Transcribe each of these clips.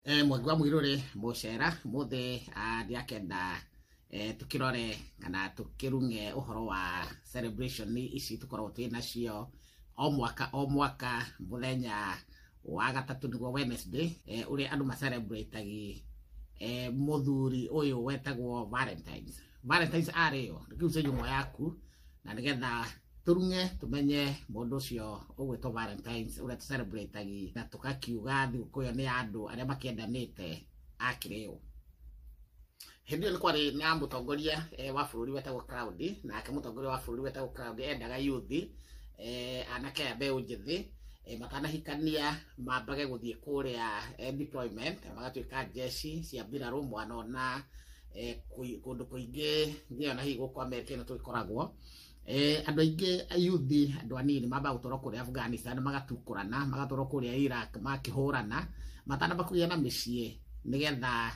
Mwangi wa Muiruri mucera muthi ndiakenda tukirore kana tukirung'e uhoro wa celebration ici tukoragwo twi nacio o mwaka o mwaka muthenya wa gatatu niguo Wednesday, uria andu ma celebrate muthuri uyu wetagwo Valentines. Valentines arĩ ũ? Rĩu nyumo yaku na nigetha turung'e tumenye mundu ucio ugwitwo Valentines uria tu celebrate na tukakiuga thigũkũ ĩyo nĩ ya andũ arĩa makĩendanĩte akĩrĩ ũ. Hĩndĩ ĩyo nĩ kwarĩ na mũtongoria wa bũrũri wetagwo Claudi, nake mũtongoria wa bũrũri wetagwo Claudi endaga youth, anake aya mbeũ njĩthĩ, matanahikania mambage gũthiĩ kũrĩa deployment, magatuĩka jeshi cia mbirarũ mwanona kũndũ kũingĩ nginya ona hihi gũkũ Amerika ĩno tũgĩkoragwo. Andũ aingĩ youth, andũ anini mambaga gũtwarwo kũrĩa Afghanistan magatukũrana, magatwarwo kũrĩa Iraq makĩhũrana matanamba kũgĩa na mĩciĩ, nĩgetha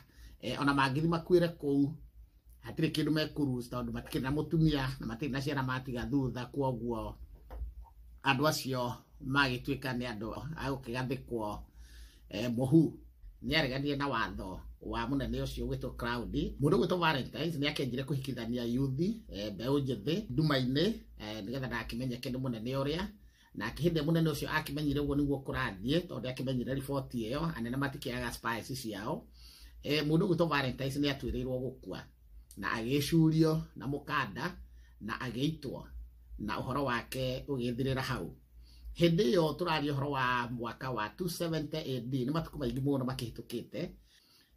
ona mangĩthiĩ makuĩre kũu hatirĩ kĩndũ mekũruca tondũ matikĩrĩ na mũtumia na matirĩ na ciana matiga thutha. Kwoguo andũ acio magĩtuĩka nĩ andũ a gũkĩgathĩkwo mũhu. Nĩareganire na watho wa mũnene ũcio ũgwĩtwo Claudi. Mũndũ ũgwĩtwo Valentines nĩakĩanjire kũhikithania youth, mbeũ njĩthĩ nduma-inĩ, nĩgetha ndakĩmenyeke nĩ mũnene ũrĩa. Nake hĩndĩ ĩrĩa mũnene ũcio akĩmenyire ũguo nĩguo kũrathiĩ, tondũ akĩmenyire riboti ĩyo, anene matikĩaga spies ciao, mũndũ ũgwĩtwo Valentines nĩ atuĩrĩirwo gũkua na agĩcurio na mũkanda na agĩitwo, na ũhoro wake ũgĩthirĩra hau. Hĩndĩ ĩyo tũraria ũhoro wa mwaka wa 270 AD, nĩ matukũ maingĩ mũno makĩhĩtũkĩte.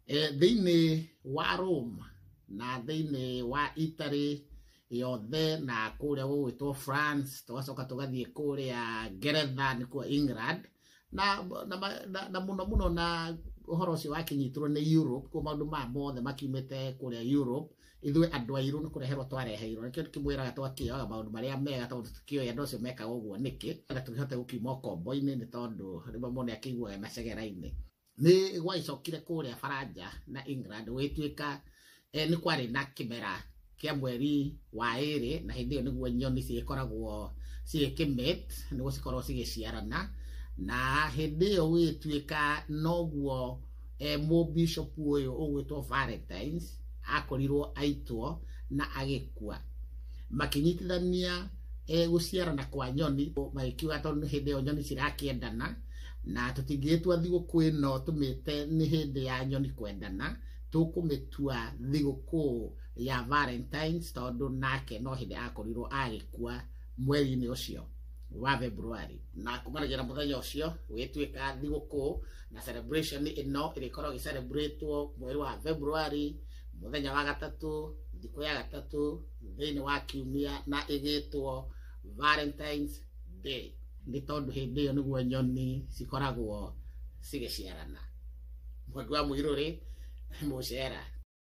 Thĩinĩ wa Rome na thĩinĩ wa Italy yothe na kũrĩa gũgwĩtwo France, tũgacoka tũgathiĩ kũrĩa Ngeretha nĩkuo England, na mũno mũno na ũhoro ũcio wakĩnyitirwo nĩ Europe, kuo maũndũ maya mothe makiumĩte kũrĩa Europe. Ithuĩ andũ airũ nĩ kũreherwo twareheirwo, nĩkĩo tũkĩmwĩraga twakĩoyaga maũndũ marĩa mega tondũ tũtikĩũĩ andũ acio mekaga ũguo nĩkĩ, na tũkĩhote gũkiuma ũkombo-inĩ, nĩ tondũ rĩmwe mũndũ nĩakĩiguaga macegera-inĩ. Nĩ gwagĩcokire kũrĩa Faranja na England gũgĩtuĩka nĩ kwarĩ na kĩmera kĩa mweri wa ĩrĩ, na hĩndĩ ĩyo nĩguo nyoni cigĩkoragwo cigĩkĩmate nĩguo cikorwo cigĩciarana, na hĩndĩ ĩyo gũgĩtuĩka noguo mũbishop ũyũ ũgwĩtwo Valentines akorirwo aitwo na agĩkua. Makĩnyitithania gũciarana kwa nyoni, magĩkiuga tondũ hĩndĩ ĩyo nyoni cirakĩendana na tũtingĩgĩtua thigũkũ ĩno tũmĩte nĩ hĩndĩ ya nyoni kwendana, tũkũmĩtua thigũkũ ya Valentines tondũ nake no hĩndĩ akorirwo agĩkua mweri-inĩ ũcio wa February. Na kumanagia na mũthenya ũcio gũgĩtuĩka thigũkũ na celebration ĩno ĩrĩkoragwo ĩgĩcelebrate mweri wa February mũthenya wa gatatũ, thikũ ya gatatũ thĩinĩ wa kiumia, na ĩgĩtwo Valentines Day nĩ tondũ hĩndĩ ĩyo nĩguo nyoni cikoragwo cigĩciarana. Mwangi wa Muiruri mũcera.